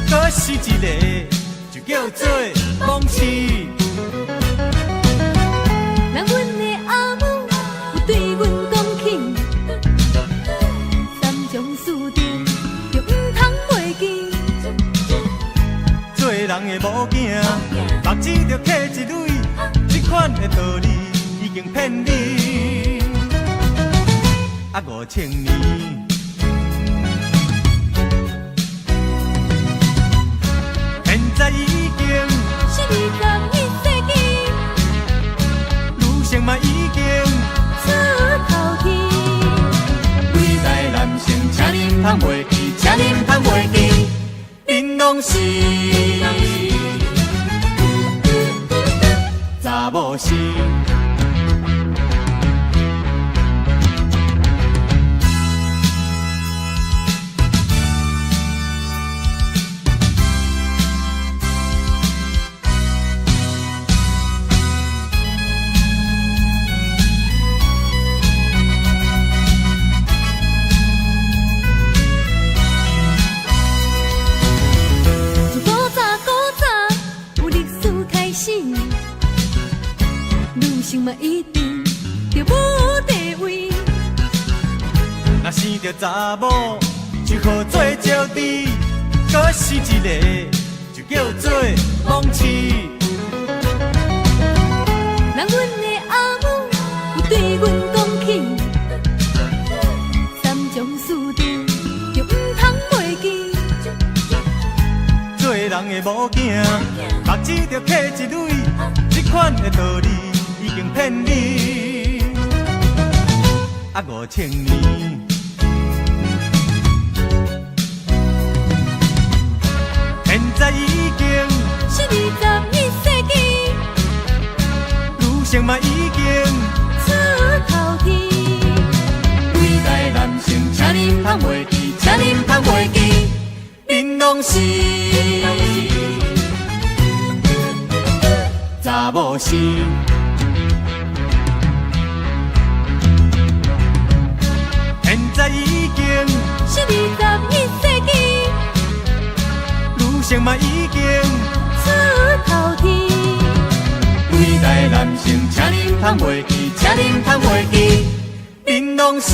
阁生一个，就叫做罔市。人阮的阿母有對阮講起，三從四德就毋通袂記。做人的某囝，目子著磕一蕊，這款的道理已經騙你啊5000年。現在已經是21世紀，女性嘛已經出頭天。偉大男性，請恁通袂記，請恁通袂記，恁攏是查某生。自古早古早有歷史開始，女性嘛一定著無地位。若生著查某，就號做招娣；閣生一個，就叫做罔市。人阮的阿母有對阮講起，三從四德就毋通袂記。做人的某囝，目子著磕一蕊，這款的道理已經騙你啊5000年。現在已經是21世紀，女性嘛已經出頭天。偉大男性，請恁通袂記，請恁通袂記，恁攏是查某生。現在已經是21世紀，女性嘛已經出頭天。偉大男性，請恁通袂記，請恁通袂記，恁攏是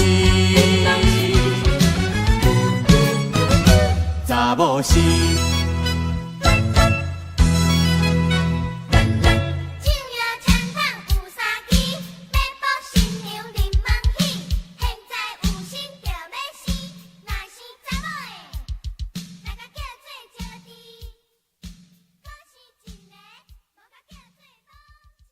查某生。手搖槍筒有三支，欲幫新娘入門去。現在有心就欲生，若生查某的，來共叫做招娣；閣生一个，無共叫做罔市。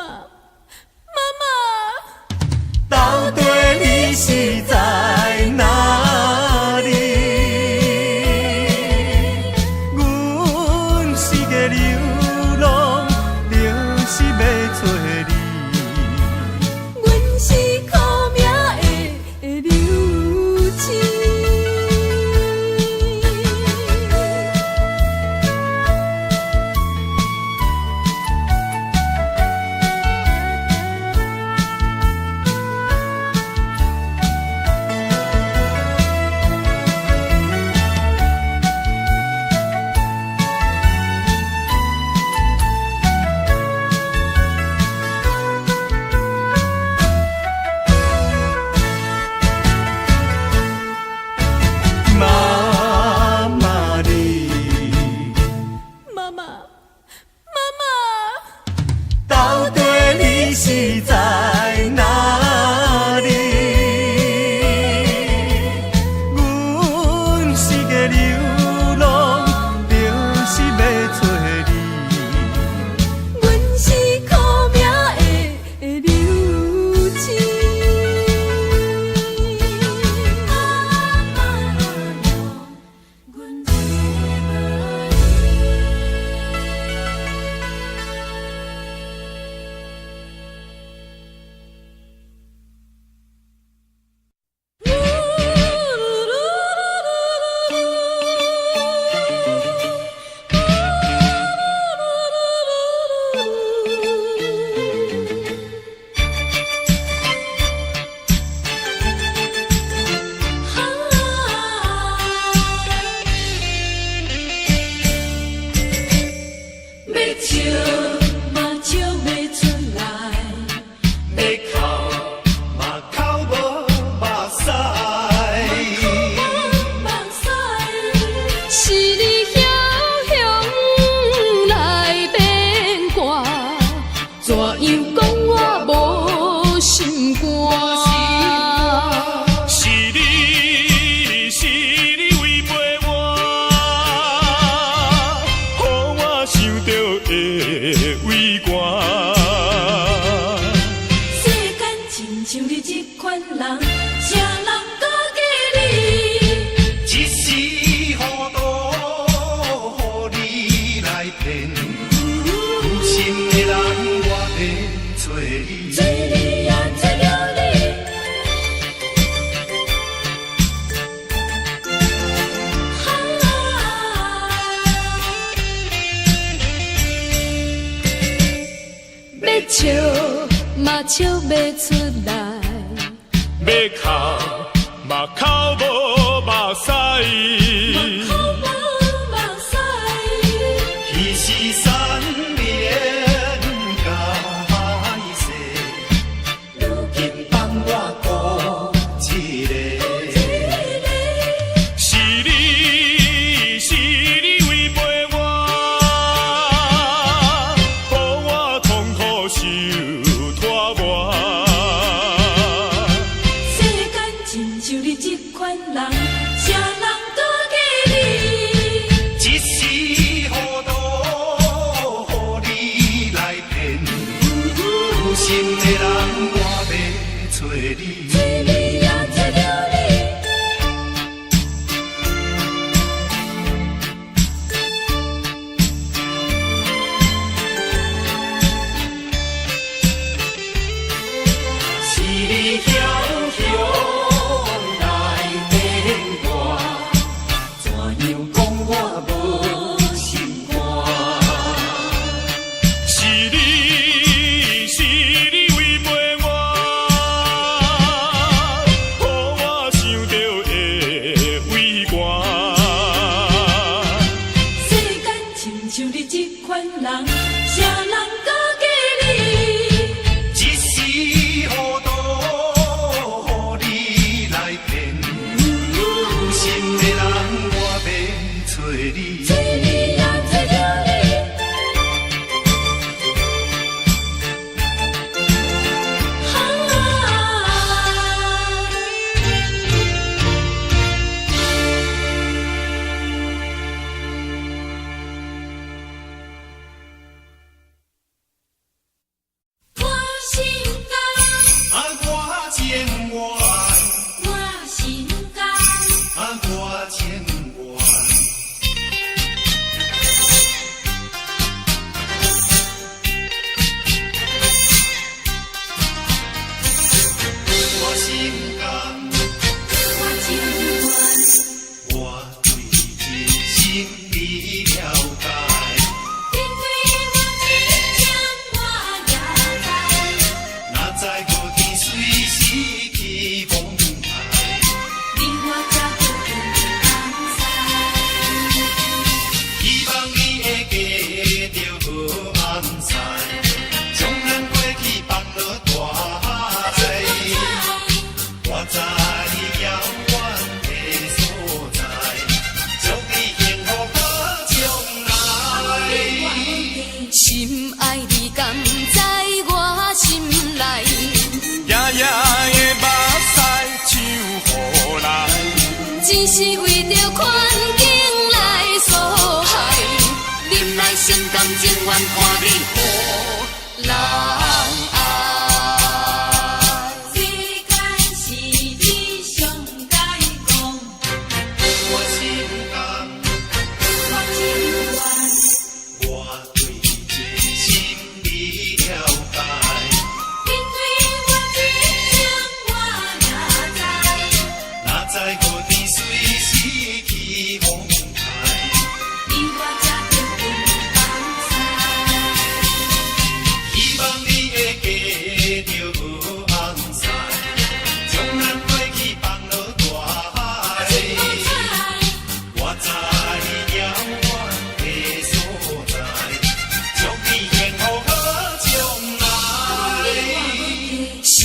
媽，媽媽。到底你是在哪裡？阮是个流浪，就是欲揣你。阮是苦命的流星。媽媽你，媽媽，媽媽。到底你是在哪裡？阮是個流浪，就是欲揣你。阮是苦命的流星。阿媽阮找無你。欲笑嘛笑袂出來，欲哭嘛哭無目屎。目屎。是你梟雄來變卦，怎樣講我無心肝？是你，是你違背我，予我想著會畏寒。世間親像你這款人，啥人閣記你？一時糊塗，予你來騙，有心的人我欲揣你。揣你呀，揣著你。哈欲笑嘛笑袂出來，欲哭嘛哭無目屎。哭無目屎。彼是山盟海誓，如今放我孤一个。是你，是你違背我，予我痛苦受拖磨。世間親像你這款人，啥人閣記你？一時糊塗，予你來騙，有心的人我欲揣你。揣你呀，揣著你。是你梟雄來變卦，怎樣講我無心肝？是你，是你違背我，予我想著會畏寒。世間親像你這款人，啥人閣記你？一時糊塗，予你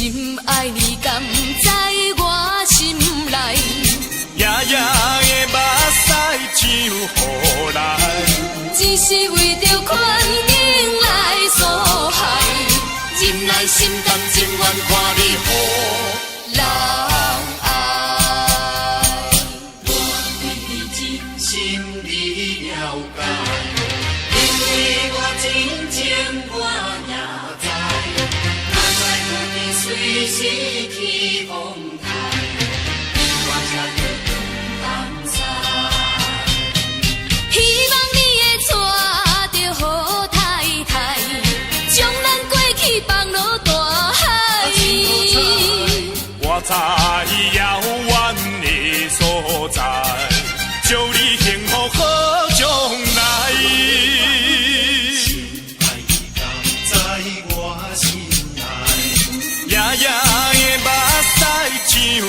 深愛你敢在我心內？夜夜的目屎像雨來，只是為著環境來所害，忍耐心甘情願看你予人愛。真心你了解，因為我真情我也知，咱來固定隨時起風台，你我才會當東西。希望你會娶著好太太，將咱過去放落大海。我在遙遠的所在，祝你幸福好將來。愛你敢在我心內？夜夜的目屎像雨